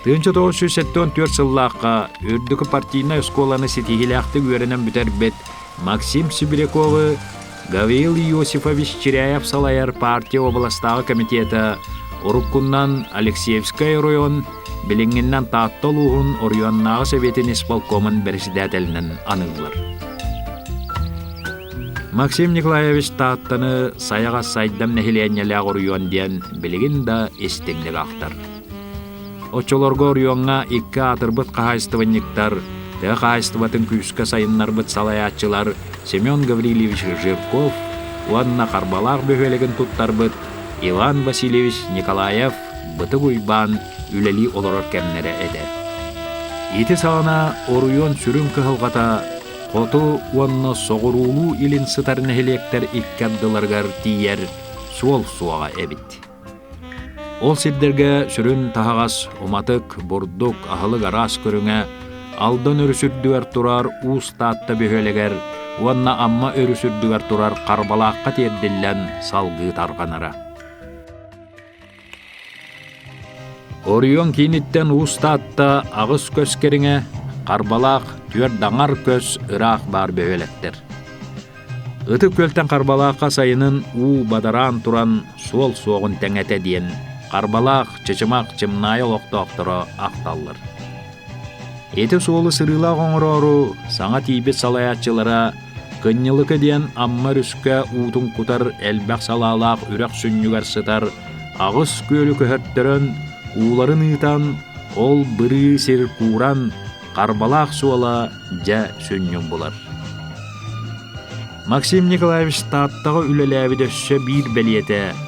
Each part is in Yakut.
1974 сыллаахха үрдүкү партийнай оскуоланы ситиһиилээхтик үөрэнэн бүтэрбит Максим Сибиряковы Гавриил Иосифович Чиряев салайар партия областааҕы комитета уруккунан Алексеевскай оройуон, билиҥҥинэн Таатта улууһун оройуоннааҕы сэбиэтин исполкомун бэрэссэдээтэлинэн аныыллар. Максим Николаевич Тааттаны сайаҕас сайдам нэһилиэнньэлээх оройуон диэн билигин да истиҥник ахтар. Оччолорго оройуоҥҥа икки аатырбыт хаһаайыстыбанньыктар, тыа хаһаайыстыбатын күүскэ сайыннарбыт салайааччылар Семен Гаврильевич Жирков уонна Харбалаах бөһүөлэгин туттарбыт Иван Васильевич Николаев Бытык Уйбаан үлэлии олорор кэмнэрэ этэ. Ити саҕана оройуон сүрүн кыһалҕата хоту уонна соҕуруулуу-илин сытар нэһилиэктэр икки ардыларыгар тиийэр суол суоҕа эбит. Ол сирдэргэ сүрүн таһаҕас, уматык, бурдук, аһылык араас көрүҥэ Алдан өрүс үрдүгэр турар Уус Таатта бөһүөлэгэр уонна Амма өрүс үрдүгэр турар Харбалаахха тиэрдиллэн салгыы тарҕанара. Оройуон кииниттэн Уус Таатта 8 көс кэриҥэ, Харбалаах түөрт аҥар көс ыраах баар бөһүөлэктэр. Ытык Күөлтэн Харбалаахха сайынын уу бадараан туран суол суоҕун тэҥэтэ диэн Харбалаах, Чычымах, Чымнаайы олохтоохторо ахталлар. Ити суолу сырыылаах оҥороору саҥа тиийбит салайааччылара Кынньылыкы диэн Амма өрүскэ уутун кутар элбэх салаалаах үрэх сүнньүгэр сытар 8 күөлү көһөртөрөн, ууларын ыытан, ол бырыы сир кууран, Харбалаах суола дьэ сүнньүн булар. Максим Николаевич Тааттаҕа үлэлээбит өссө биир бэлиэтэ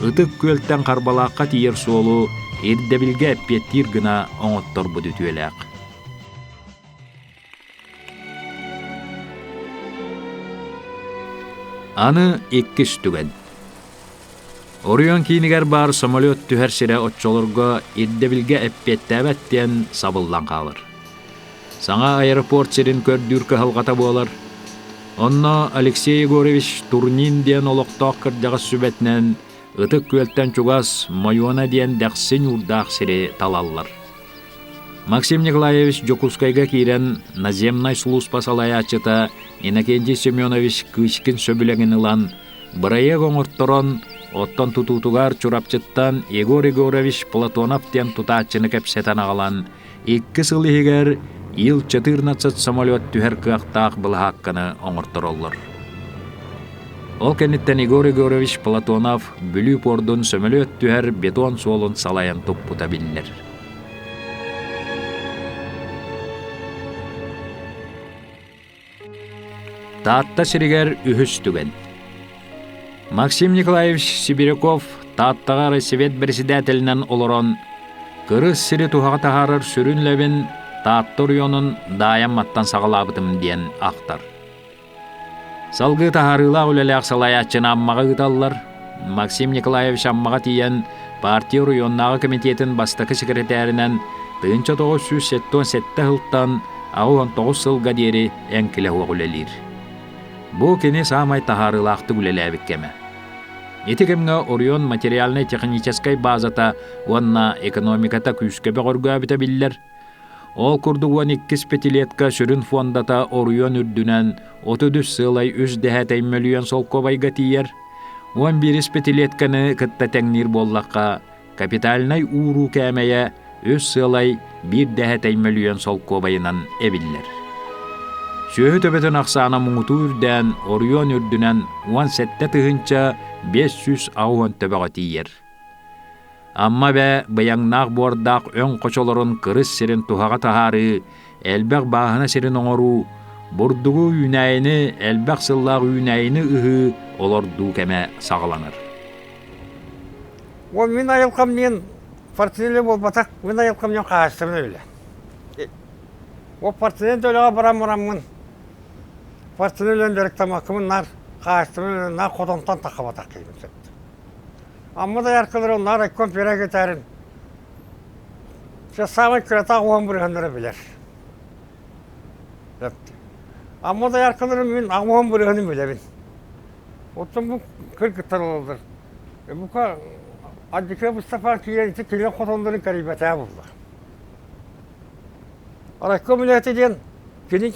Ытык Күөлтэн Харбалаахха тиийэр суолу ирдэбилгэ эппиэттиир гына оҥотторбут үтүөлээх. Аны иккис түгэн. Оройуон киинигэр баар самолет түһэр сирэ оччолорго ирдэбилгэ эппиэттээбэт диэн сабыллан хаалар. Саҥа аэропорт сирин көрдүүр кыһалҕата буолар. Онно Алексей Егорович Турнин диэн олохтоох кырдьаҕас сүбэтинэн Ытык Күөлтэн чугас Мойуона диэн дэхси ньуурдаах сири талаллар. Максим Николаевич Дьокуускайга киирэн наземнай сулууспа салайааччыта Иннокентий Семенович Кычкин сөбүлэҥин ылан, бырайыак оҥорторон, оттон тутуутугар Чурапчыттан Егор Егорович Платонов диэн тутааччыны кэпсэтэн аҕалан, икки сыл иһигэр Ил-14 самолет түһэр кыахтаах былаһаакканы оҥортороллор. Ол кэнниттэн Егор Егорович Платонов Бүлүү пуордун сөмөлүөт түһэр бетон суолун салайан туппута биллэр. Таатта сиригэр үһүс түгэн. Максим Николаевич Сибиряков Тааттаҕа райсовет председателинэн олорон, кырыс сири туһаҕа таһаарар сүрүн үлэбин Таатта оройуонун Даайамматтан саҕалаабытым диэн ахтар. Салгыы таһаарыылаах үлэлээх салайааччыны Аммаҕа ыыталлар. Максим Николаевич Аммаҕа тиийэн партия оройуоннааҕы комитетын бастакы секретаринэн 1977 сылтан 89 сылга диэри эҥкилэ суох үлэлиир. Бу кини саамай таһаарыылаахтык үлэлээбит кэмэ. Ити кэмҥэ оройуон материальнай-техническэй базата уонна экономиката күүскэ бөҕөргөөбүтэ биллэр. Ол курдук 12 пятилетка сүрүн фондата оройуон үрдүнэн 33 сыалай үс дэһээтэй мөлүйүөн солкуобайга тиийэр. 11 пятилетканы кытта тэҥниир буоллахха, капитальнай ууруу кээмэйэ үс сыалай биир дэһээтэй мөлүйүөн солкуобайынан эбиллэр. Сүөһү төбөтүн ахсаана муҥутуу үрдээн, оройуон үрдүнэн 17 580 төбөҕө тиийэр. Амма эбэ быйаҥнаах буордаах өҥ хочолорун кырыс сирин туһаҕа таһаарыы, элбэх бааһына сирин оҥоруу, бурдугу үүнээйини, элбэх сыллаах үүнээйини ыһыы, олордуу кэмэ саҕаланар. Ол мин айылҕам диэн партийнай буолбатах, мин айылҕам диэн хаһаайыстыбаннай үлэ. Ол партийнай да үлэҕэ баран бараммын, партийнай үлэни дьарыктаммаккабын наар хаһаайыстыбаннай үлэни наар хотонтон таххабатах киһибин сөп. Амма дояркалара наар райком перегитарын самый кыратаах уһан бырыһаннара билэр. Амма дояркалары мин уһан бырыһанын билэбин. Оттон бу кыргыттар олордор. Бука Аддика Мустафа киирэн ити килэ хотоннорун кэрийбэтээ булла. Райком үлэһитэ диэн кини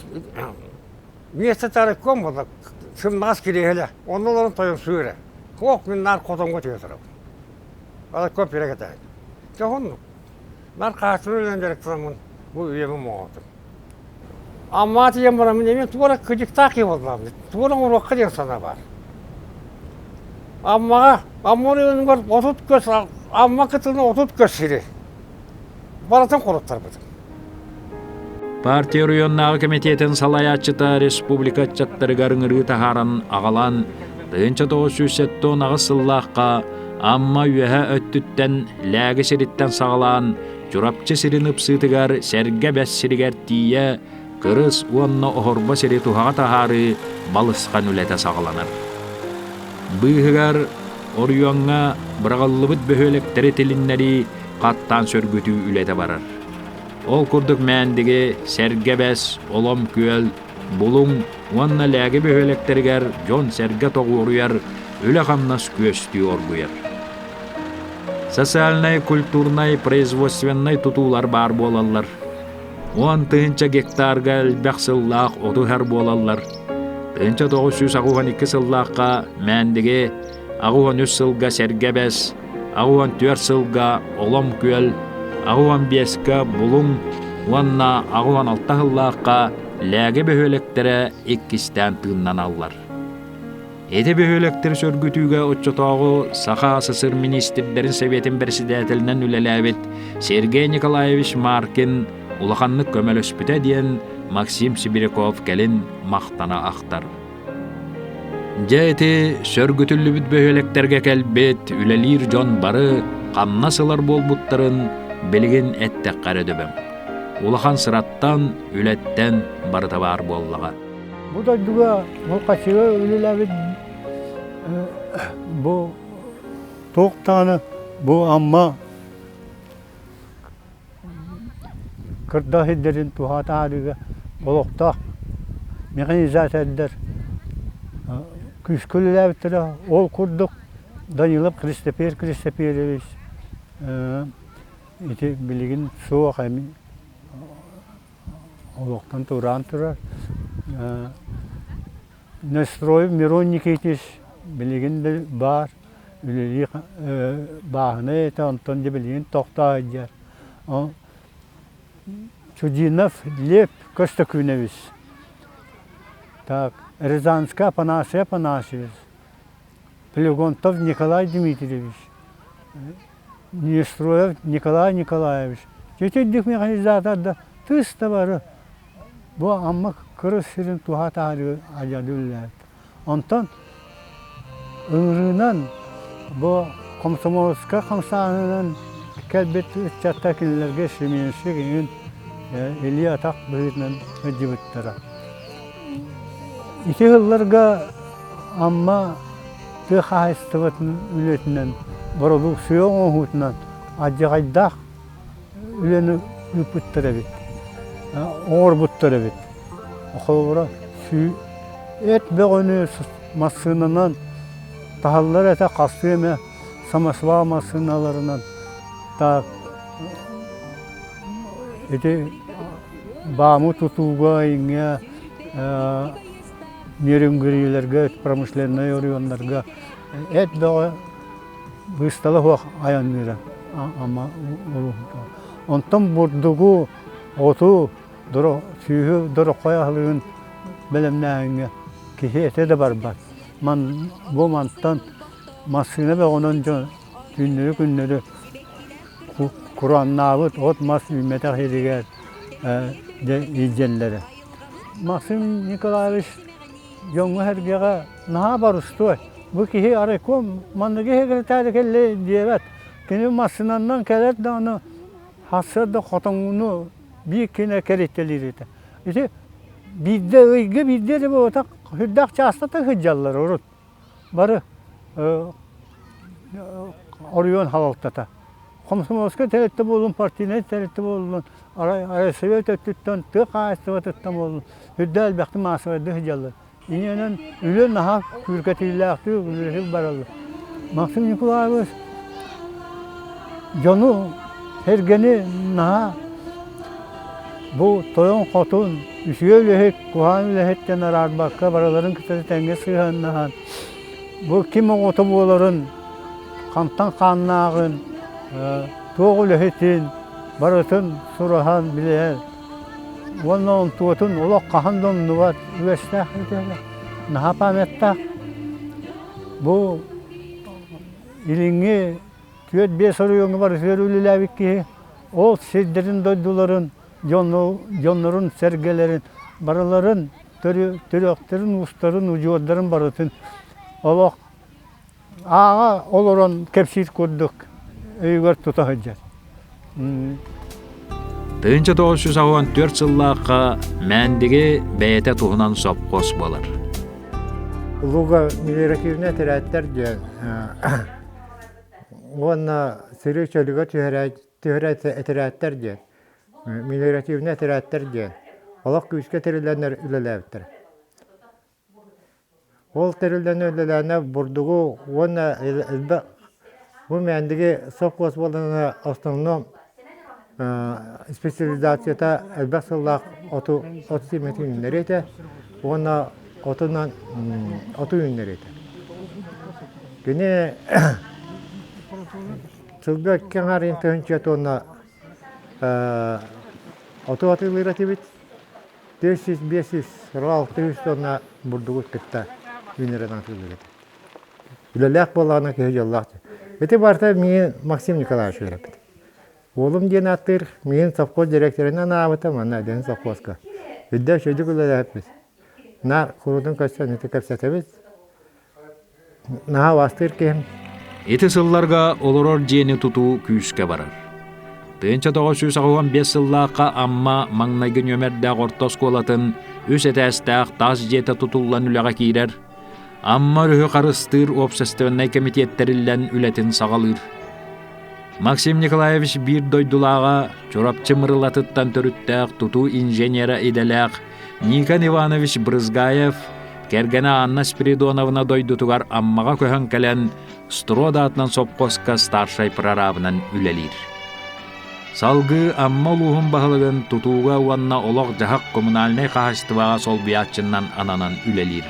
миэстэтэ райком буолла, сымнаҕас кириэһилэ, онно олорон тойомсуур эрэ. Суох, мин наар хотоҥҥо түһэ турабын. Райком пирэкэтээт. Дьэ оннук. Наар хааччылы үлэнэн дьарыктанаммын бу үйэбин моҥоотум. Аммаҕа тиийэн бараммын эмиэ туора кыдьыктаах киһи буоллаҕым. Туора оҥоруохха диэн санаа баар. Аммаҕа, Амма оройуонугар 30 көс, Амма кытылын 30 көс сири барытын хоруттарбытым. Партия оройуоннааҕы кэмитиэтин салайааччыта республика ыччаттарыгар ыҥырыы таһааран аҕалан 1978 сыллаахха Амма үөһэ өттүттэн Лээги сириттэн саҕалаан Чурапчы сирин ыпсыытыгар Сэргэ Бэс сиригэр тиийэ кырыс уонна оһорбо сири туһаҕа таһаарыы балысхан үлэтэ саҕаланар. Быыһыгар оройуоҥҥа быраҕыллыбыт бөһүөлэктэри тилиннэрии хаттаан сөргүтүү үлэтэ барар. Ол курдук Мээндиги, Сэргэ Бэс, Олом Күөл, Булуҥ уонна Лээги бөһүөлэктэригэр дьон-сэргэ тоҕуоруйар, үлэ-хамнас күөстүү оргуйар. Социальнай, культурнай, производственнай тутуулар баар буолаллар. 10 000 гектарга элбэх сыллаах оту ыһар буолаллар. 1982 сыллаахха Мээндиги, 83 сылга Сэргэ Бэс, 84 сылга Олом Күөл, 85-ка Булуҥ уонна 86 сыллаахха Лээги бөһүөлэктэрэ иккистээн тыыннаналлар. Ити бөһүөлэктэри сөргүтүүгэ оччотооҕу Саха СССР министрдэрин Сэбиэтин бэрэссэдээтэлинэн үлэлээбит Сергей Николаевич Маркин улаханнык көмөлөспүтэ диэн Максим Сибиряков кэлин махтана ахтар. Дьэ ити сөргүтүллүбүт бөһүөлэктэргэ кэлбит үлэлиир дьон бары хамнас ылар буолбуттарын билигин эттэххэ эрэ дөбөҥ. Улахан сыраттан, үлэттэн барыта баар буоллаҕа. Бу дойдуга Мулхачыга үлэлээбит бу туох даҕаны бу Амма Кырдал сирдэрин туһаатаарыга олохтоох механизатордар күүскэ үлэлээбиттэрэ. Ол курдук Данилов Христофер Христоферович ити билигин суох эми олохтон тураан турар. Нестроев Мирон Никитич билигин да баар, үлэлии бааһынай этэ, онтон дьэ билигин тохтоо сылдьар. Чудинов Лев Көстөкүүнэбис, так, Рязанская Афанасий Афанасьевич, Флегонтов Николай Дмитриевич, Нестроев Николай Николаевич. Итирдик механизатор да тыс да бары бу Амма кырыс сирин туһа таһаарыы адьады үлэлээбит. Онтон ыҥырыынан бу комсомольскай хамсааһынынан кэлбит ыччаттар кинилэргэ сменщик иҥин илии-атах быһыытынан сылдьыбыттара. Ити сылларга Амма тыа хаһаайыстыбатын үлэтинэн, бородууксуйа оҥоһуутунан алдьархайдаах үлэни ыыппыттар эбит, оҥорбуттар эбит. Холобура, эт бөҕөнү массыынанан таһаллар этэ хастыы эмэ самосвал массыыналарынан так ити баамы тутууга иҥҥэ Нерюнгриилэргэ, промышленнай оройуоннарга эт бөҕө быыстала суох айанныыра Амма улууһугар. Онтон бурдугу, оту, сүүһү дороххой аһылыгын бэлэмнээһиҥҥэ киһи этэ да барбат. Бу мантан массыына бөҕөнөн дьон түүннэри-күннэри курааннаабыт от-мас үүммэтэх сиригэр дьэ илдьэллэрэ. Максим Николаевич дьоҥҥо-сэргэҕэ наһаа борустуой. Бу киһи арайком манныгы секретарь кэллэ диэбэт. Кини массыынанан кэлэр даҕаны сарсыарда хотоҥҥуну биир кинэ кэрийтэлиир этэ. Ити биирдэ ыйга биирдэ эрэ буолбатах сүрдээх чаастата сылдьаллар урут. Бары оройуон салалтата. Комсомольскай тэрилтэ буоллун, партийнай тэрилтэ буоллун, Райсовет өттүттэн, тыа хаһаайыстыбатыттан буоллун, үрдэ элбэхтик маассабайдыы сылдьаллар. Иннинэн үлэ наһаа күүркэтиилээхтик үлэлэһик бараллар. Максим Николаевич дьону, сэргэни наһаа. Бу тойон-хотун, үчүгэй үлэһит, куһаҕан үлэһиттэн араарбакка барыларын кытары тэҥҥэ сыһыаннаһан, бу ким оҕото буоларын, хантан хааннааҕын, туох үлэһитин барытын сураһан билэр уонна онтуотун олох хаһан да умнубат үгэстээх этэ. Наһаа памяттаах. Бу илиҥҥи түөрт-биэс оройуоҥҥа барытыгар үлэлээбит киһи ол сирдэрин дойдуларын дьоннорун сэргэлэрин барыларын төрүөхтэрин уустарын удьуордарын барытын олох ааҕа олорон кэпсиир курдук өйүгэр тута сылдьар. 1984 сыллаахха Мээндиги бэйэтэ туһунан сопхуос буолар. Луга мелиоративнай этэрээттэр диэн уонна сири чөлүгэр түһэрэ этэрээттэр диэн мелиоративнай этэрээттэр диэн олох күүскэ тэриллэннэр үлэлээбиттэр. Ол тэриллэн үлэлээнэ бурдугу уонна элбэх бу Мээндиги совхоз буоллаҕына основном специализацията элбэх сыллаах оту от сиэмэтин үүннэриэ этэ уонна отунан оту үүннэриэ этэ. Кини сылга икки аҥаарын тыһыынча тонна оту атыылыыр этибит. 405 600 тонна бурдугу кытта үүнэрин атыылыыр этэ. Үлэлээх буоллаҕына киһи дьоллоох. Ити барыта миигин Максим Николаевич үөрэппит. Уолум диэн ааттыыр, миигин совхоз директорынан анаабыта манна Дэн совхозка. Үрдэ үчүгэйдик үлэлээбиппит. Наар куруутун көрсөн ити кэпсэтэбит. Наһаа убаастыыр киһим. Ити сылларга олорор дьиэни тутуу күүскэ барар. 1985 сыллаахха Амма маҥнайгы нүөмэрдээх орто оскуолатын үс этээстээх таас дьиэтэ тутуллан үлэҕэ киирэр. Амма өрүһү харыстыыр уопсастыбаннай кэмитиэт тэриллэн үлэтин саҕалыыр. Максим Николаевич биир дойдулааҕа Чурапчы Мырылатыттан төрүттээх тутуу инженерэ идэлээх Никон Иванович Брызгаев кэргэнэ Анна Спиридоновна дойдутугар Аммаҕа көһөн кэлэн Строд аатынан сопхуоска старшай прорабынан үлэлиир. Салгыы Амма улууһун баһылыгын тутууга уонна олох-дьаһах коммунальнай хаһаайыстыбаҕа солбуйааччынан ананан үлэлиир.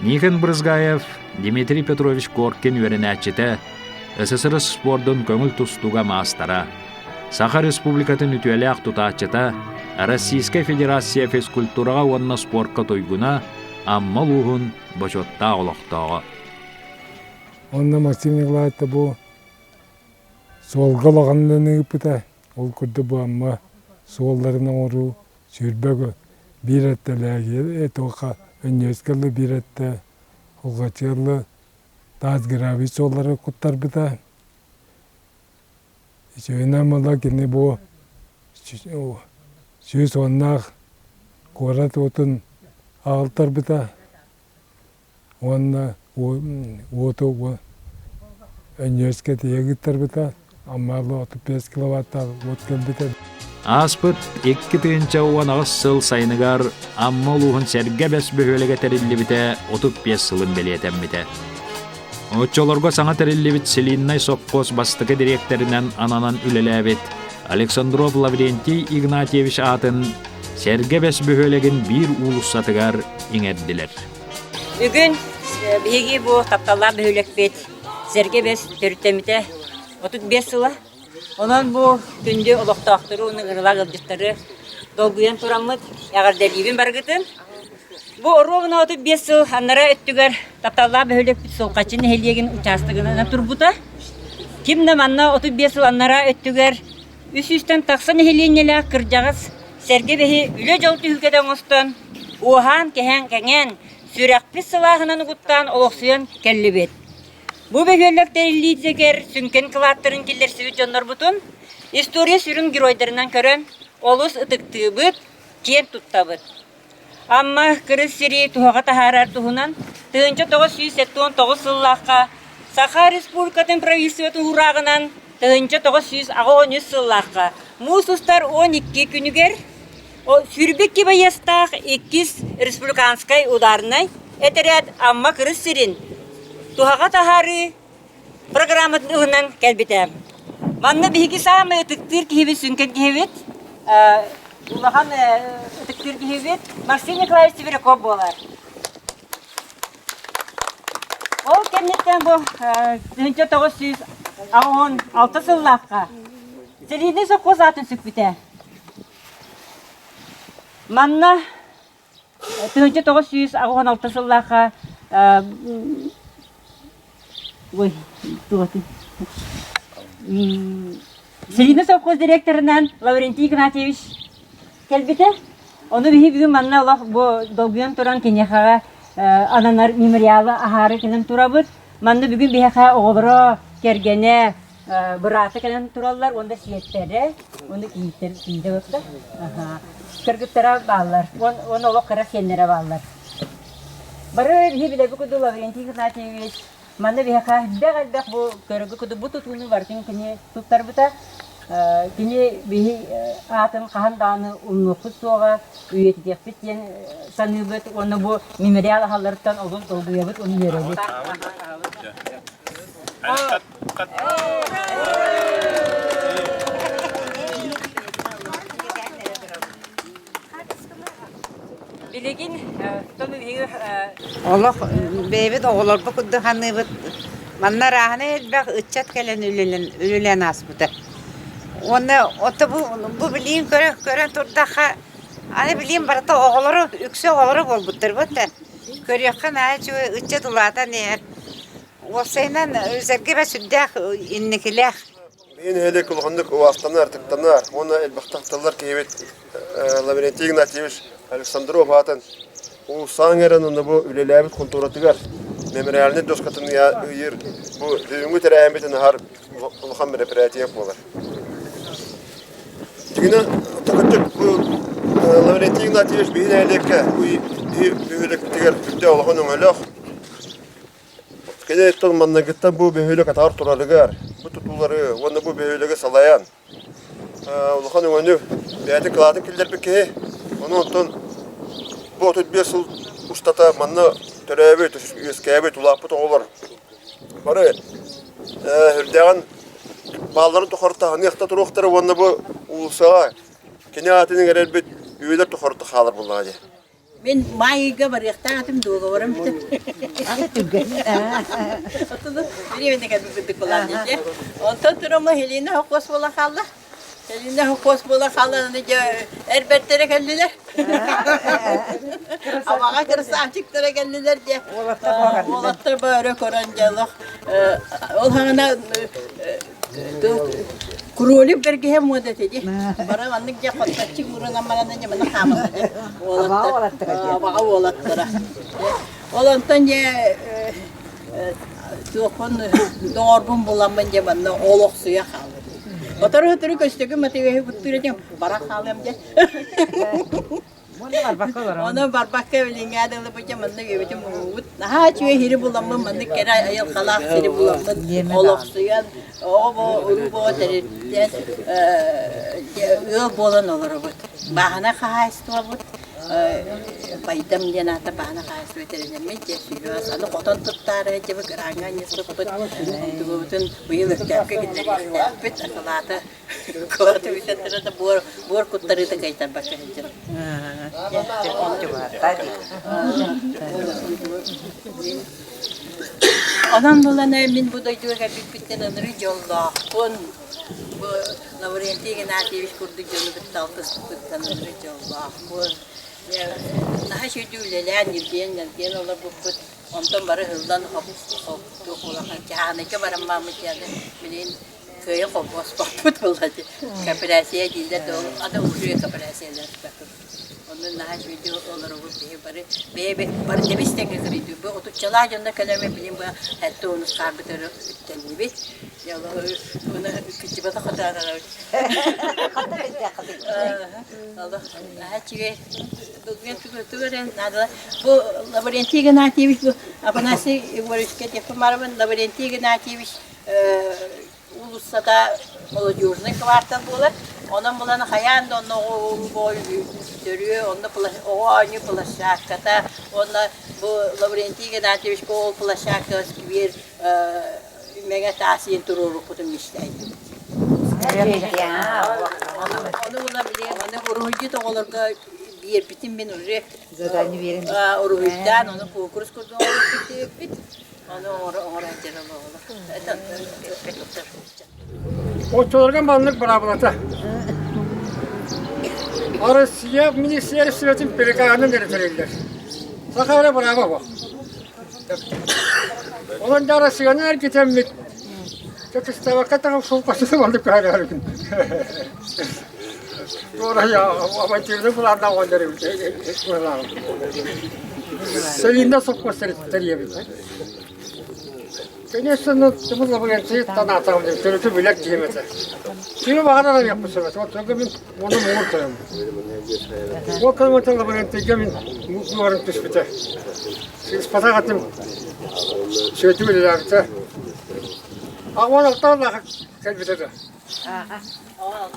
Никон Брызгаев Дмитрий Петрович Коркин үөрэнээччитэ, СССР спордун көҥүл тустууга маастара, Саха Республикатын үтүөлээх тутааччыта, Российскай Федерация физкультураҕа уонна спорка туйгуна, Амма улууһун бочуоттаах олохтооҕо. Онно Максим Николаевич бу суолга улаханнык ыыппыта. Ол курдук бу Амма суолларын оҥоруу сүүрбэ биир эттэлээги туохха өнньүөскэ ылла биир эттэ Улгаччы ылла таас гравий суоллары куттарбыта. Үчүгэйинэн буолла кини бу 110-наах куорат уотун аҕалтарбыта уонна уоту Өнньүөскэ тиийэ ыыттарбыта, Аммаалыы 35 киловаттаах уот кэлбитэ. Ааспыт 2018 сыл сайыныгар Амма улууһун Сэргэ Бэс бөһүөлэгэ тэриллибитэ 35 сылын бэлиэтэммитэ. Оччолорго саҥа тэриллибит Селиннай сопхуос бастакы дириэктэринэн ананан үлэлээбит Александров Лаврентий Игнатьевич аатын Сэргэ Бэс бөһүөлэгин биир уулуссатыгар иҥэрдилэр. Бүгүн биһиги бу тапталлаах бөһүөлэкпит Сэргэ Бэс төрүттэммитэ 35 сыла. Онон бу күндү олохтоохтору уонна ыҥырыылаах ыалдьыттары долгуйан тураммыт эҕэрдэлиибин барыгытын. Бу оруобуна 35 сыл анараа өттүгэр тапталлаах бөһүөлэкпит Сулҕаччы нэһилиэгин учаастагынан турбута. Ким да манна 35 сыл анараа өттүгэр үс сүүстэн тахса нэһилиэнньэлээх кырдьаҕас сэргэ бэһи үлэ-дьол түһүлгэтэ оҥостон, уоһаан-кэһээн кэҥээн, сүрэхпит сылааһынан угуттаан олохсуйан кэллибит. Бу бөһүөлэк тэриллиитигэр сүҥкэн кылааттарын киллэрсибит дьоннорбутун история сүрүн геройдарынан көрөн олус ытыктыыбыт, киэн туттабыт. Амма кырыс сири туһаҕа таһаарар туһунан 1979 сыллаахха Саха Республикатын правительствотын уурааҕынан 1983 сыллаахха муус устар 12 күнүгэр 22 байыастаах иккис республиканскай ударнай этэрээт Амма кырыс сирин туһаҕа таһаарыы программатын ылынан кэлбитэ. Манна биһиги саамай ытыктыыр киһибит, сүҥкэн киһибит. Улахан ытыктыыр киһибит Максим Николаевич Сибиряков буолар. Ол кэнниттэн бу 1986 сыллаахха Целинный совхоз аатын сүкпүтэ. Манна 1986 сыллаахха ой, Селина совхоз директорынан Лаврентий Игнатьевич кэлбитэ. Ону биһи бүгүн манна олох бу долгуйан туран киниэхэҕэ ананар мемориалы аһаары кэлэн турабыт. Манна бүгүн биһиэхэ оҕолоро, кэргэнэ, быраата кэлэн тураллар уонна сиэттэрэ, уонна кийииттэр кийиитэ барда. Кыргыттара бааллар, уонна олох кыра сиэннэрэ бааллар. Бары биһи билэбит курдук Лаврентий Игнатьевич Манна биһиэхэ элбэх элбэх бу көрөгү курдук бу тутууну барытын кини туттарбыта. Кини биһи аатын хаһан даҕаны умнуохпут суоҕа, үйэтитиэхпит диэн саныыбыт уонна бу мемориал аһалларыттан олус долгуйабыт уонна үөрэбит. Билигин Олох бэйэбит оҕолорбут курдук саныыбыт. Манна арааһына элбэх ыччат кэлэн үлэлээн ааспыта. Уонна ото бу, бу билиин көрө, көрөн турдахха, аны билиин барыта оҕолору, үксэ оҕолоро буолбуттар буотта. Көрүөххэ наһаа үчүгэй ыччат улаатан иһэр. Уопсайынан сэргэ сүрдээх инникилээх. Биһиги нэһилиэк улаханнык убаастанар, ытыктанар уонна элбэхтик ахтыллар киһибит Лаврентий Игнатьевич Александров аатын уулуссаҕа эрэн уонна бу үлэлээбит култууратыгар мемориальнай доскатын ыйыыр бу бүгүҥҥү тэрээһиммитин аһар улахан мероприятие буолар. Дьиҥинэн, кырдьык бу Лаврентий Игнатьевич биһиги нэһилиэккэ бөһүөлэкпитигэр сүрдээх улахан өҥөлөөх. Кини тыл манныгыттан бу бөһүөлэк атаҕар турарыгар, бу тутуулары уонна бу бөһүөлэги салайан улахан өҥөнү бэйэтин кылаатын киллэрбит киһи. Ону онтон бу 35 сыл устата манна төрөөбүт, үөскээбит, улааппыт оҕолор бары үрдээҕин баалларын тухары таһыныахта туруохтара уонна бу уулуссаҕа кини аатын иҥэрэрбит үйэлэр тухары хаалар буоллаҕа дии. Мин маай ыйга барыахтаах этим, дуогабарым бүтэн. Оттон бириэмэтэ кэлбит курдук буолан дии. Онтон тураммын Хелина холкуос буола хаалла. Хелина холкуос буола хаалан аны дьэ эр бэртэрэ кэллилэр. Абаҕа красавчиктара кэллилэр дьэ. Уолаттар бары көрөн дьэ олох ол хаҥана Кролик бэргэһэ муода этэ дии. Бары маннык дьэ хотточчу уурунан баран дьэ манна хаамаллар дьэ. Уолаттар. Абаҕа уолаттара. Ол онтон дьэ туохпун доҕорбун буламмын дьэ манна олохсуйа хааллым. Отору-отору көстөгүм матыгаһы куттуур этим бара хаалыам дьэ. Онон барбакка билиҥҥээ дылы бу дьэ маннык үөбүтүм уһуубут. Наһаа үчүгэй сири буламмын, маннык кэрэ айылҕалаах сири буламмын, олохсуйан, оҕо уруу боҕо тэрилтэн ыал буолан олоробут. Бааһынай хаһаайыстыбабыт Байдам диэн аата бааһынай хаһаайыстыба тэринэммит дьэ сүлүөс аны хотон туттаары дьэбит ыраҥҥа анньыспыппыт онтубутун быйыл Өктөөпкө киллэриэхтээхпит акылаата Куораты бүтэн да буор, буор куттарыыта кыайтарбакка сылдьар. Онон булан мин бу дойдуга кэлбиппиттэн ынырык дьоллоохпун. Бу Лаврентий Игнатьевич курдук дьону кытта алтыспыттан ынырык дьоллоохпун. Наһаа үчүгэйдик үлэлээн, ньиргийэн-ньиргийэн олорбуппут. Онтон бары ыһыллан хоп туох улахан чааһынайга бараммааммыт диэн билигин Кыайа холбоспоппут буолла дии. Кооперация дииллэр да ол аны уже кооперациялар Онно наһаа үчүгэйдик олоробут биһи бары бэйэ бары тэбис тэҥҥэ кырыйдыбыт. Бу отуччалаах дьонно кэлэммит билин бу сэттэ онус хаарбыт өрө үктэннибит. Уна кырдьыбата хотоонорабыт. Олох наһаа үчүгэй. Бу Лаврентий Игнатьевич бу Афанасий Егоровичка Тефимаровын Лаврентий Игнатьевич уулуссата молодежный квартал буолар. Онон булан хайаан да онно оҕо төрүө, онно оҕо оонньуу площадката, уонна бу Лаврентий Игнатьевичка ол площадка сквер мэҥэ таас иин туруорукпутун мечтайдыбыт. Ону була били маны уруһуйдьут оҕолорго биэрбитим мин уже Задание биэрэн. Уруһуйдаан ону куонкурус курдук оҥорбут Ону оҥоро оҥоро сылдьар оҕолор. Это Оччолорго маннык быраабылата. Россия министиэристибэтин приказынан эрэтэриллэр. Саха эрэ бырааба суох. Онон да Россияны эргитэммит Чекистабакка таҕыл сулкасы маннык көһөрөөрүгүн. Туора авантюрный планнаах оҕонньор быһылааҕым. Сэлииннэ сопхуос тэрийэбит. Конечно, ну, тымыл лабырентий танаатаҕым диэн төрүтү билэр киһим этэ. Кими баҕарар арыйахпын сөп этэ. Оттон мин ону муҥур тойом. Ол кэлэн лабырентийгэ мин муҥурум түспүтэ. Сыыспатах этим. Сүөтү үлэлээбитэ. Аҕуон алтаалаах кэлбитэ да.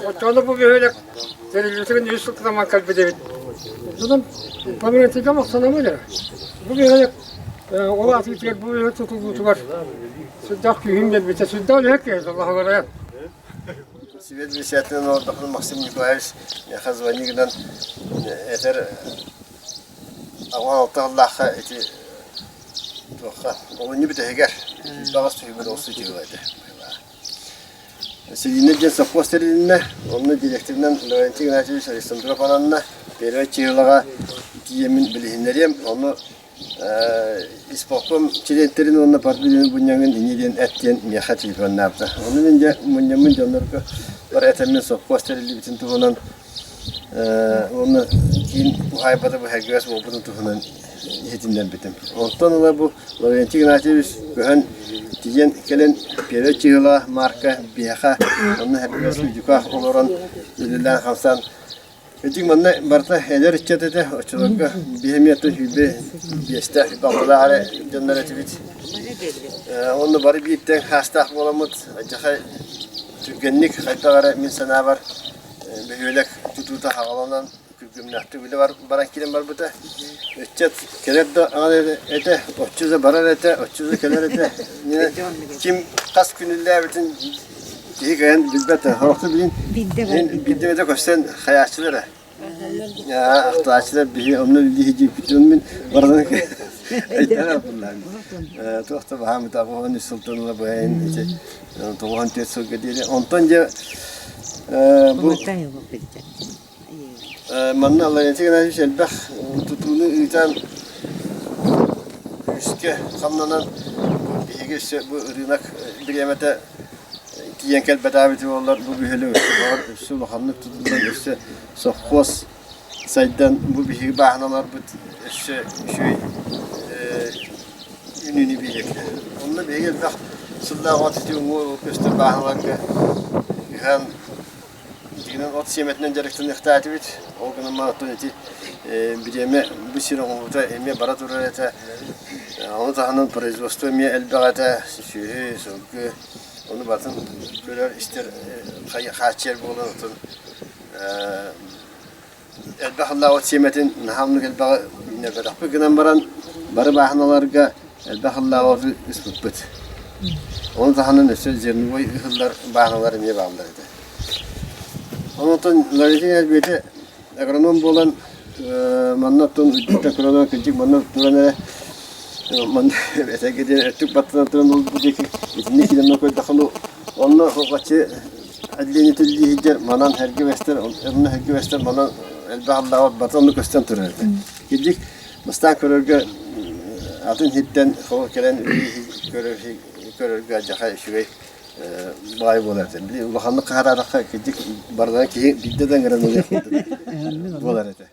Оччоҕуна бу бөһүөлэк тэриллибитигин үс сылтан кэлбит эбит. Онон Лаврентийга махтанабын эрэ. Бу бөһүөлэк ол аатыытыгар бу бөһүөлэк тутуллуутугар сүрдээх күүһүм биэрбитэ. Сүрдээх үлэһит киһи Аллаһыгар Свет бэчээтинэн олордохпуна Максим Николаевич миэхэ звони гынан этэр 16 сыллаахха ити туохха олунньу бүтэһигэр баҕас түһүмэр ол сытыыла этэ. Селина диэн совхоз тэрилиннэ, онно директорынан Лаврентий Игнатьевич Александров ананна. Первай чыһылаҕа тиийэммин билиһиннэриэм, ону исполком чилиэнтэрин уонна партбилиэн мунньаҥын инньэ диэн эт диэн миэхэ телефоннаабыта. Ону мин дьэ мунньаммын дьоннорго бар этэммин совхоз тэриллибитин туһунан уонна киин уһаайбата быһайгыас буолбутун туһунан иһитиннэрбитим. Онтон ыла бу Лаврентий Игнатьевич көһөн тиийэн кэлэн Первый чыһыла марка биһиэхэ онно Хабибас Дюках олорон үлэлээн-хамсаан Итик манна барыта эдэр ыччат этэ, оччолорго биһи эмиэ сүүрбэ биэстээх, балтылаах эрэ дьоннор этибит. Онно бары биир тэҥ хаастаах буоламмыт, алдьархай түргэнник хайдах эрэ мин санаабар бөһүөлэк тутуута хаҕаланан күргүөмнээхтик үлэ баран киирэн барбыта. Ыччат кэлэр да аҕал этэ, оччо да барар этэ, оччо да кэлэр этэ. Ким хас күнүллээбитин киһи кыайан билбэт. Сорохтор билин биирдэ эмэтэ көстөн хайааччылар эрэ. Ахтааччылар биһи онно үллии диэбит мин барытын өйдөөн туох да баһаамыта 93 сылтан ыла быһайын ити 94 сылга диэри. Онтон дьэ бу Манна Лаврентий Геннадьевич элбэх тутууну ыытан күүскэ хамнанан биһиги өссө бу ырыынак бириэмэтэ тиийэн кэлбэтээбит буоллар бу бөһүөлэк өссө баҕар өссө улаханнык тутуллан өссө совхоз сайдан бу биһиги бааһыналарбыт өссө үчүгэй үүнүүнү биэриэ этилэр. Онно биһиги элбэх сыллаах от ити уҥуор көстөр бааһыналарга ыһан Дьиҥинэн от сиэмэтинэн дьарыктаныахтаатыбыт. Ол гынан баран оттон ити бириэмэ бу сир оҥоһуута эмиэ бара турар этэ. Ону таһынан производство эмиэ элбэх этэ. Сүөһү, сылгы ону барытын көрөр-истэр хааччыйар буолан оттон Элбэх ыллаах от сиэмэтин наһаа оннук элбэҕи үүннэрбэтэхпит гынан баран, бары бааһыналарга элбэх ыллаах оту ыспыппыт. Ону таһынан өссө зерновой ыһыллар бааһыналар эмиэ бааллар этэ. Онтон Ларисин Элбиэтэ агроном буолан манна оттон үрдүттэн көрөн кырдьык манна туран эрэ манна этэгэ диэн өттүк баттанан туран ол диэки итинник киирэн көрдөххүнэ онно хаччы Отделение тэллииһигэр манан эргэ бэстэр, онно эргэ бэстэр манан элбэх аллаабат бата онно көстөн турар этэ. Кирдик бастаан көрөргө атын сиртэн хоро кэлэн көрөр көрөргө алдьархай үчүгэй баай буолар этэ. Били улаханнык хаһараатахха кирдик барыларын киһи биирдэ да ыҥыран ылыах курдук буолар этэ.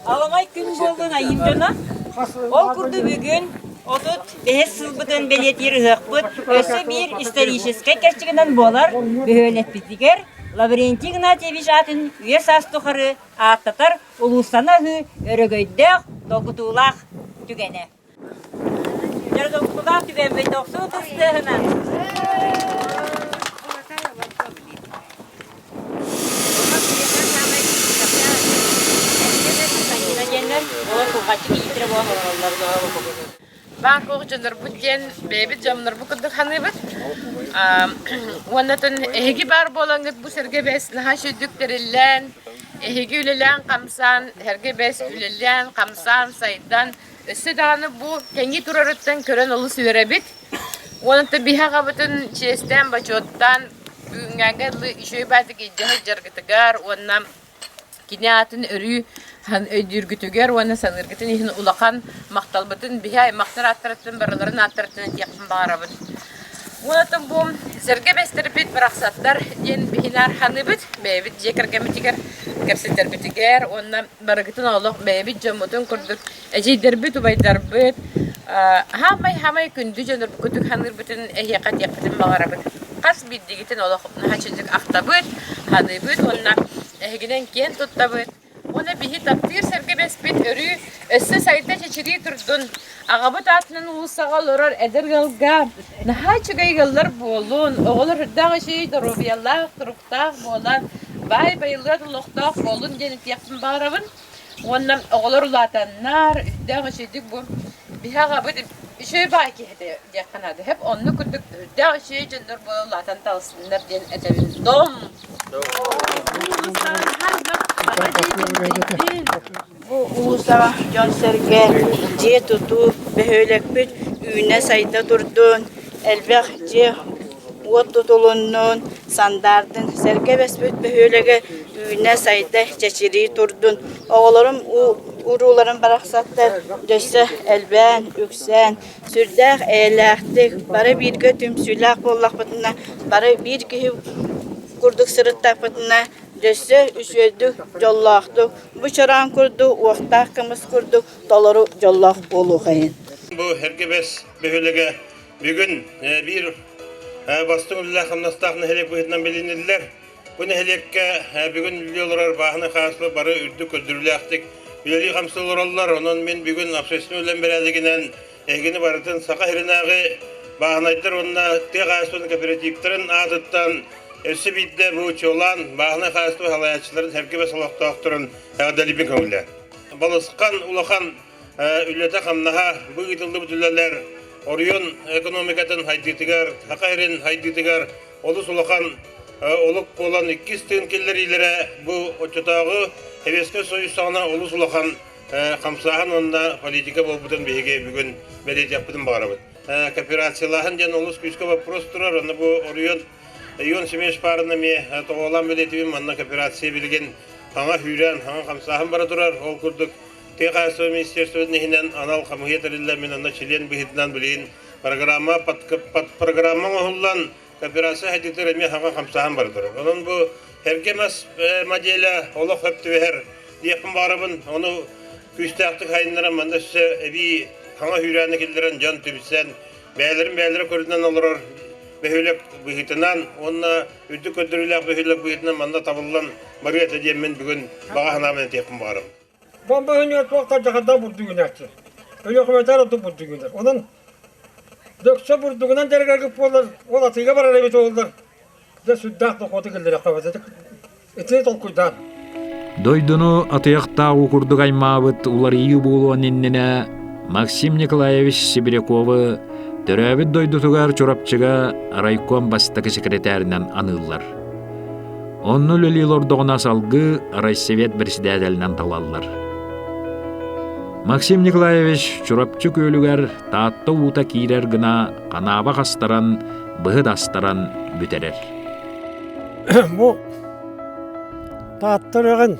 Аламай күн буоллун айым дьоно. Ол курдук бүгүн 35 сылбытын бэлиэтиир ыһыахпыт өссө биир историческай кэрчигинэн буолар бөһүөлэкпитигэр Лаврентий Игнатьевич аатын үйэ саас тухары ааттатар улуустана аһыы өрөгөйдөөх, долгутуулаах түгэнэ. Дьарыгылаах түгэммит охсуу тыстыаһынан. Баар суох дьоннорбут диэн бэйэбит дьоннорбут курдук саныыбыт. Уонна эһиги баар буолаҥҥыт бу сэргэ бэс наһаа үчүгдүк тэриллэн, эһиги үлэлээн-хамсаан, сэргэ бэс үлэлээн-хамсаан, сайдан, өссө даҕаны бу кэҥии турарыттан көрөн олус үөрэбит. Уонна биһи аҕабытын чиэстээн-бочуоттаан бүгүҥҥээҥҥэ дылы үчүгэй баайдык илдьэ сылдьаргытыгар уонна Кини аатын өрүү өйдүүргүтүгэр уонна саныыргытын иһин улахан махталбытын биһи аймахтар ааттарыттан барыларын ааттарыттан этиэхпин баҕарабын. Уонна бу сэргэ бэстэрбит барахсаттар диэн биһини арханыыбыт бэйэбит дьиэ кэргэммитигэр кэпсэтэрбитигэр уонна барыгытын олох бэйэбит дьоммутун курдук эдьиийдэрбит, убайдарбыт хаамай-хаамай күндү дьоннорбут курдук саныырбытын эһиэхэ этиэхпитин баҕарабыт. Хас биирдигитин олох наһаа үчүгдүк ахтабыт, саныыбыт уонна эһигинэн киэн туттабыт. Уонна биһи таптыыр сэргэбэспит өрүү өссө сайда чэчирии турдун. Аҕабыт аатынан уулуссаҕа олорор эдэр ыалга наһаа үчүгэй ыаллар буолун, оҕолор үрдээх үчүгэй доруобуйалаах, туруктаах буолан, баай байылыат олохтоох буолун диэн этиэхпин баҕарабын. Уонна оҕолор улаатаннар, үрдээх үчүгэйдик бу биһи аҕабыт үчүгэй баай киһи этэ диэххэ наада. Сөп оннук курдук үрдээх үчүгэй дьоннор буола улаатан таҕыстыннар диэн этэбин. Дом! Бу уулуссаҕа дьон-сэргэ дьиэ тутуу, бөһүөлэкпит үүнэ-сайда турдун, элбэх дьиэ уот тутулуннун, сандаардын, сэргэ бэспит бөһүөлэгэ үүнэ-сайда чэчирии турдун, оҕолорум урууларын барахсаттар дьөссө элбээн, үксээн, сүрдээх эйэлээхтик, бары бииргэ түмсүүлээх буоллахпытына, бары биир киһи курдук сырыттахпытына, дьөссө үчүгэйдик, дьоллоохтук, бу чороон курдук, уохтаах кымыс курдук толору дьоллоох буолуохайын. Бу Эргэ-Бэс бөһүөлэгэ бүгүн биир бастыҥ үлэлээх-хамнастаах нэһилиэк быһыытынан билиниллэр. Бу нэһилиэккэ бүгүн үлэлии олорор бааһынай хаһаайыстыба бары үрдүк көрдөрүүлээхтик үлэлии-хамсыы олороллор. Онон мин бүгүн общественнай үлэм бэрээдэгинэн эһигини барытын Саха сиринээҕи бааһынайдар уонна тыа хаһаайыстыбатын кооперативтарын аатыттан өссө биирдэ бу чуолаан бааһынай хаһаайыстыба салайааччыларын сэргэ-бэс олохтоохторун эҕэрдэлиибин көҥүллээн. Балысхан улахан үлэтэ-хамнаһа бу ыытыллыбыт үлэлэр оройуон экономикатын сайдыытыгар, Саха сирин сайдыытыгар олус улахан олук буолан иккис тыын киллэриилэрэ бу оччотооҕу Советскай Союз саҕана олус улахан хамсааһын уонна политика буолбутун биһиги бүгүн бэлиэтиэхпитин баҕарабыт. Кооперациялааһын диэн олус күүскэ вопрос турар, онно бу оройуон Ион Семенович Парын эмиэ тоҕуолаан бэлиэтибин, манна кооперация билигин хаҥа сүүрээн, хаҥа хамсааһын бара турар. Ол курдук Тыа хаһаайыстыба министерствотын иһинэн анал хамыыһыйа тэриллэн, мин онно чилиэн быһыытынан билигин программа под программа оҥоһуллан кооперация хайдыытыгар эмиэ хаҥа хамсааһын бара турар. Онон бу эргэ мас моделя олох сөп түбэһэр диэхпин баҕарабын. Ону күүстээхтик хайыннаран манна өссө эбии хаҥа сүүрээни киллэрэн дьон түмсэн бэйэлэрин бэйэлэрэ көрүнэн олорор бөһүөлэк быһыытынан уонна үрдүк көрдөрүүлээх бөһүөлэк быһыытынан манна табыллан барыа этэ диэммин бүгүн баҕа санаабын этиэхпин баҕарабын. Бомба өнүөр туохтан дьаһарда бурдугунээччи. Өлүөхүмэтэр ордук бурдугунар. Онон дөксө бурдугунан дьарыгаргыт буоллар, ол атыыга барар эбит буоллар, дьэ сүрдээх дохуоту киллэриэххэ Итини толкуйдаан. Дойдуну атыйахтаах уу курдук аймаабыт уларыйыы буолуон иннинэ Максим Николаевич Сибиряковы төрөөбүт дойдутугар Чурапчыга райком бастакы секретарынан аныыллар. Онно үлэлии олордоҕуна салгыы райсовет председателинэн талаллар. Максим Николаевич Чурапчы күөлүгэр Таатта уута киирэр гына ханааба хастаран, быһыт астаран бүтэрэр. Бу Таатта үрэҕин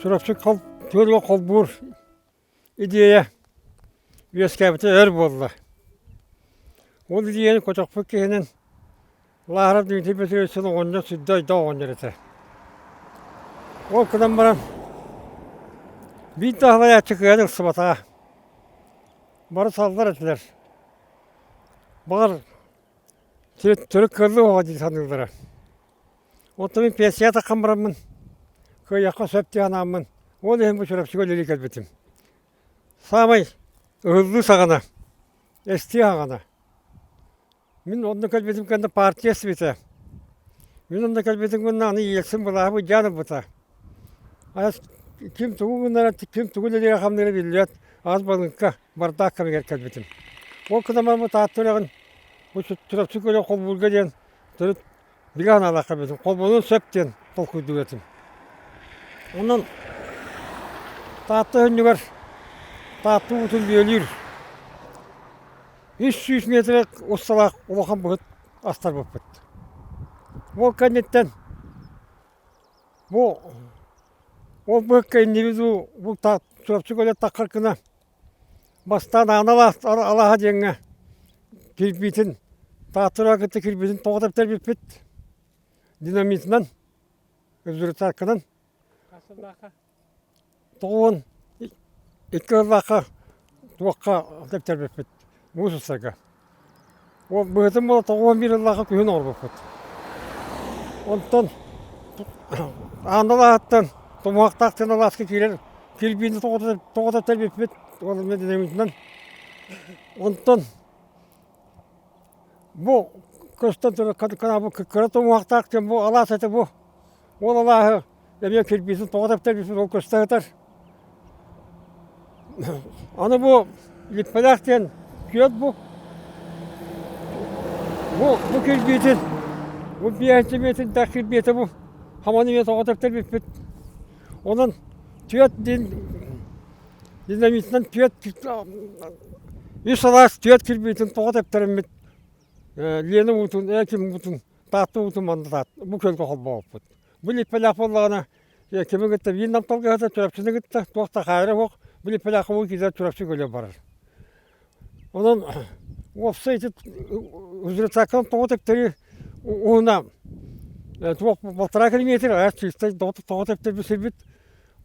Чурапчы күөлүгэр холбуур идиэйэ үөскээбитэ өр буолла. Ол идиэйэни көтөхпүт киһинэн Лааһарап Дмитрий Петрович оҕонньор сүрдэ өйдөөх оҕонньор этэ. Ол гынан баран биир да салайааччы кыайан ылсыбатаҕа. Бары саллар этилэр. Баҕар төрүт кыаллыы оҕо дии саныыллара. Оттон мин пенсияҕа таххан бараммын, кыайыахха сөп дии санааммын, ол иһин бу Чурапчыга үлэлии кэлбитим. Саамай ыһыллыы саҕана, эстии саҕана. Мин онно кэлбитим кэннэ партия эстибитэ. Мин онно кэлбитим кэннэ аны Ельцин былааһы былдьаан ылбыта. Ким тугу гынара, ким тугу үлэлиирэ-хамныыра биллибэт. Аас балыыҥка бардаах кэмигэр кэлбитим. Ол кытамар бу Таатта үрэҕин бу Чурапчы күөлэ холбуурга диэн төрүт бигэ санаалаах кэлбитим. Холбонуон сөп диэн толкуйдуур этим. Онон Таатта өһүннүгэр Таатта уутун бүөлүүр 300 метр усталаах улахан быһыт астарбыппыт. Ол кэнниттэн бу ол быһыкка иннибит уу бу Чурапчы көлө таххар гына бастаан Аана алааһа диэҥҥэ кирбиитин Тааттаҕа кытта кирбиитин тоҕо тэптэрбиппит динамитынан взрывчатканан 92 сыллаахха туохха тэптэрбиппит муус устарга. Ол быһытын буола 91 сыллаахха күһүн оҥорбуппут. Онтон Аан алааһыттан Томуһахтаах диэн алааска киирэр кирбиини тоҕо тэптэрбиппит ол динамитынан. Онтон бу көстөн турар кыра тумуһахтаах диэн бу алаас этэ бу. Ол алааһы эмиэ кирбиитин тоҕо тэптэрбиппит ол көстө сытар. Аны бу Липпэлээх диэн күөл бу. Бу бу кирбиитин бу биэһинчи миэтинтээх кирбиитэ бу. Хаманы эмиэ тоҕо тэптэрбиппит. Онон түөрт диэн динамитынан түөрт үс алаас түөрт кирбиитин тоҕо тэптэриммит Лена уутун, Эким уутун, Таатта уутун манна бу күөлгэ холбообуппут. Бу Липпэлээх буоллаҕына кими кытта биир намталга Чурапчыны кытта туох да хаайара суох бу Липпэлээх уу киирэр Чурапчы көлө барар. Онон уопсай ити Узрецаккан тоҕо тэптэрии уһуна туох полтора километр араас чистай тоҕо тэптэрбит сирбит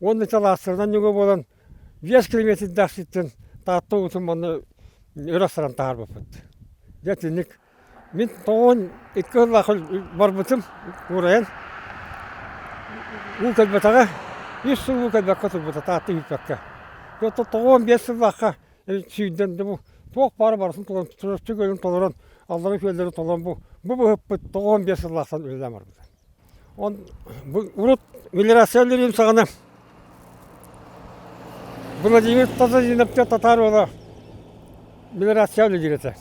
уонна ити алаастарынан ньуга буолан 5 километрдаах сиртэн Таатта уутун манна өрө астаран таһаарбыппыт. Дьэ итинник мин 92 сыллаах барбытым уурайан уу кэлбэтэҕэ үс сыл уу кэлбэккэ турбута Таатта үүппэккэ. Оттон 95 сыллаахха сүүрдэн бу туох баара барытын толорон Чурапчы күөлүн толорон аллара күөллэри толорон бу бу быһыппыт 95 сыллаахтан үлэлээн барбыта. Он урут мелиорация үлэлиирим саҕана Владимир Тазадинов татаар уола мелиорация үлэлиир этэ.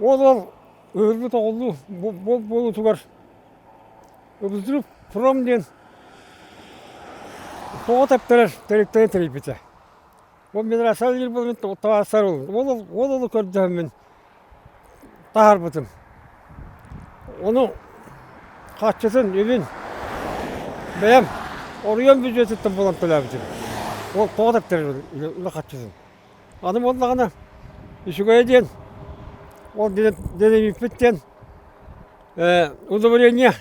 Ол ол ыһыллыбыт оҕолуу буолуутугар Взрыв пром диэн тоҕо тэптэрэр тэрилтэни тэрийбитэ. Ол мелиорация үлэлиир буолан табаарыстар ол ол көрдөһөммүн таһаарбытым. Ону харчытын, үбүн бэйэм оройуон бюджетыттан булан төлөөбүтүм. Ол тоҕо да үлэ харчытын. Аны буоллаҕына үчүгэйэ диэн ол динамиппит диэн удобрение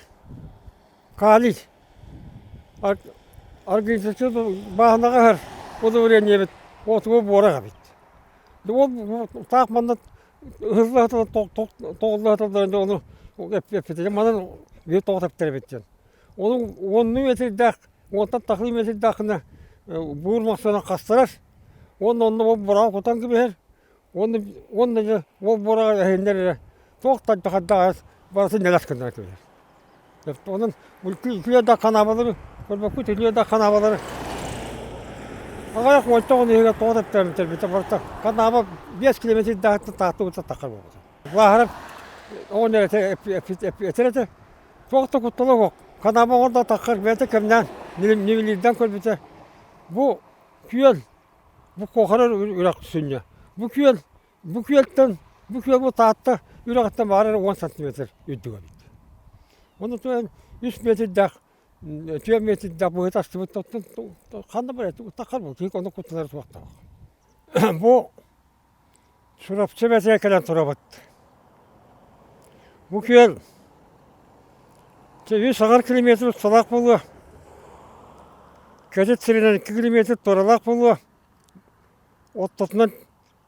калий организация бааһынаҕа ыһар удобрениебит отугу буорах эбит. Ол таах манна ыһылла тоҕулла сыталларын ону эппитэ манан биир тоҕо тэптэр эбит диэн. Ону уоннуу метрдээх уонтан тахлыы метрдээххинэ буур махсынан хастарар уонна онно ол бураҕы кутан кэбиһэр уонна уонна дьэ ол бураҕы эһиннэр эрэ туох да хайдах барытын нэлэс гыннара кэбиһэр. Онон үтүө да ханаабалары көрбөккүт үтүө да ханаабалары аҕыйах уонча иһигэр тоҕо тэптэрбитэ барыта ханааба 5 километрдааҕыттан тааттыбыта таххар буолбута. Бааһырап оҕонньор этэр этэ туох да куттала суох ханааба оҥордо таххар бэйэтэ кэмнээн нивелирдээн көрбүтэ бу күөл бу куохара үрэх сүнньэ бу күөл Бу күөлтэн, бу күөл бу Таатта үрэҕиттэн баҕар эрэ 10 сантиметр үрдүк эбит. Онно туйан үс метрдээх, түөрт метрдээх быһыта астыбыт ханна барар таххар бу киһи онно куттанар суохтаах. Бу Чурапчы бэтигэ кэлэн турабыт. Бу күөл үс аҥар километр усталаах буолуо, кэтит сиринэн 2 километр туоралаах буолуо, оттотунан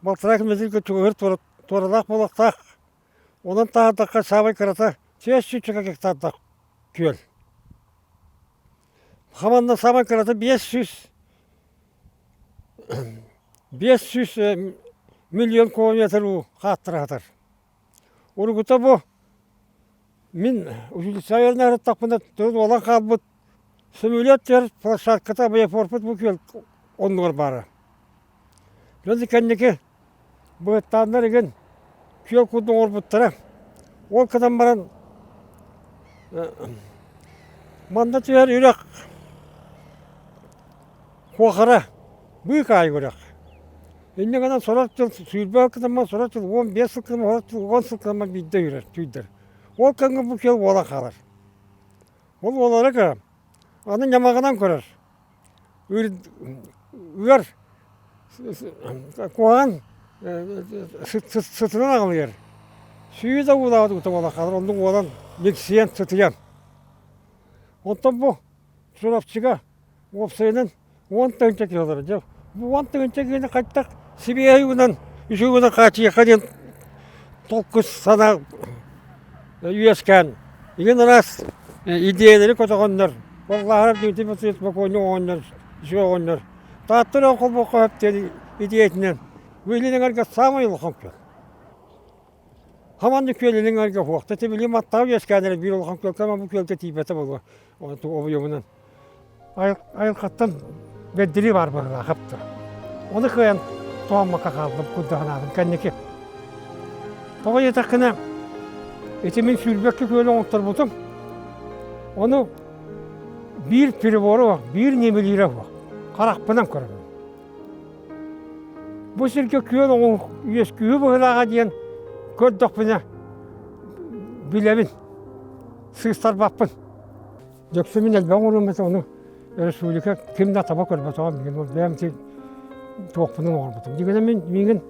Балтараа километрга чугаһыыр туоралаах буолуохтаах. Онон таһаардахха саамай кырата 400 гектардаах күөл. Хаманна саамай кырата 500 500 миллион кубометр уу хааттара сытар. Урукута бу мин училищеҕа үөрэнэ сырыттахпына төрүт уолан хаалбыт сөмөлүөт түһэр площадката авиапорпут бу күөл оннугар баара. Дьон кэнники быһыттааннар игин күөл курдук оҥорбуттара. Ол гынан баран манна түһэр үрэх Куохара быыкаайык үрэх. Инньэ гынан сорох дьыл сүүрбэ кытаммат, сорох дьыл 15 сыл кытаммат, сорох дьыл 10 сыл кытаммат биирдэ үүрэр, түүрдэр. Ол кэмҥэ бу күөл уолан хаалар. Ол уолара кыра. Аны ньамаҕынан көрөр. Ыар куһаҕан сытынан аҕылыйар. Сүүс да уулаабыт уута буолан хаалар, оннук уолан миксийэн сытыйан. Онтон бу Чурапчыга уопсайынан 10 тыһыынча киһи олорор. Дьэ, бу 10 тыһыынча киһини хайдах сибиэһэй уунан, үчүгэй уунан хааччыйыахха диэн толкуй санаа үөскээн, игин араас идиэйэлэри көтөҕөннөр, Баллааһынап Дмитрий Васильевич бокуонньук оҕонньор, үчүгэй оҕонньор, Таатта өрөөн холбооххо сөп диэн идиэйэтинэн бу илин эҥэргэ саамай улахан күөл. Хаманны күөл илин эҥэргэ уһуохта. Ити билигин Маттаҕа үөскээн эрэр биир улахан күөлгэ, бу күөлгэ тиийбэтэ буолуо. Обуйумунан. Айылҕаттан бэрдэрии баар быһыылаах хапта. Ону кыайан туһаммакка хааллым курдук кэнники. Тоҕо диэтэххинэ, ити мин сүүрбэккэ күөлү оҥотторбутум. Ону биир прибора биир ньэмилиирэ суох. Харахпынан көрөбүн. Бу сиргэ күөл оҕуҥ үөскүүһү быһыылааҕа диэн көрдөхпүнэ билэбин, сыыстарбаппын. Дьөксө мин элбэх оҥоруом этэ, ону республика ким да таба көрбөтөҕө миигин, ол бэйэм туохпунан оҥорбутум. Дьиҥинэн мин миигин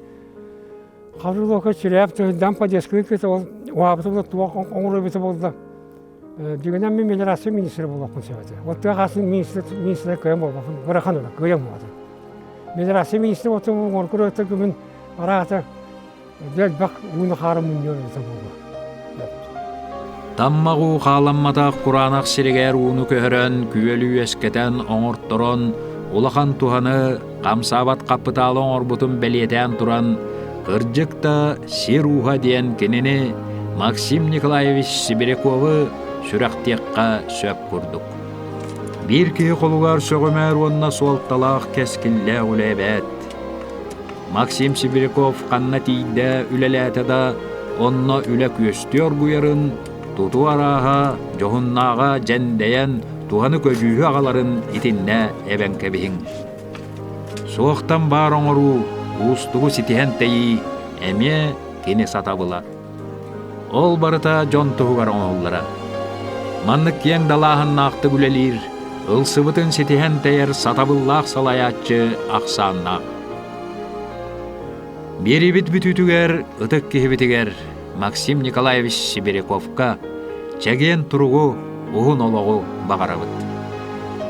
Хавриловка Чиряев тыһыйдаан поддержканы кытта ол уһаабытым да туох оҥорор эбитэ буолла. Дьиҥинэн мин мелиорация министрэ буолуохпун сөп этэ. Вот тыа хаһаайыстыбатын министрэ министрэ кыайан буолбаппын, ыарахан үлэ, кыайан буолбатым. Мелиорация министрэ буолтум оҥоркур өттө күмүн араата элбэх ууну-хаары мунньуом эбитэ буолуо. Таммах уу хааламматах кураанах сиригэр ууну көһөрөн, күөлү үөскэтэн, оҥорторон, улахан туһаны, хамсаабат хаппытаалы оҥорбутун бэлиэтээн туран, кырдьык да сир ууһа диэн кинини Максим Николаевич Сибиряковы сүрэхтиэххэ сөп курдук. Биир киһи холугар сөҕүмэр уонна суолталаах кэскиллээх үлэ эбээт. Максим Сибиряков ханна тиийдэ, үлэлээтэ да, онно үлэ күөстүү оргуйарын, тутуу арааһа, дьоһуннааҕа дьэндэйэн, туһаны-көдьүүһү аҕаларын итиннэ эбэн кэбиһиҥ. Суохтан баар оҥоруу, уустугу ситиһэн тэйии эмиэ кини сатабыла. Ол барыта дьон туһугар оҥоһуллара. Маннык киэҥ далааһыннаахтык үлэлиир, ылсыбытын ситиһэн тэйэр сатабыллаах салайааччы ахсааннаах. Биэриибит бүтүүтүгэр ытык киһибитигэр Максим Николаевич Сибиряковка чэгиэн туругу, уһун олоҕу баҕарабыт.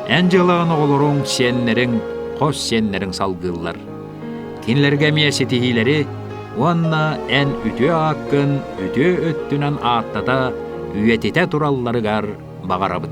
Эн дьыалаҕын оҕолоруҥ, сиэннэриҥ, хос сиэннэриҥ салгыыллар. Кинилэргэ эмиэ ситиһиилэри уонна эн үтүө ааккын үтүө өттүнэн ааттата, үйэтитэ туралларыгар баҕарабыт.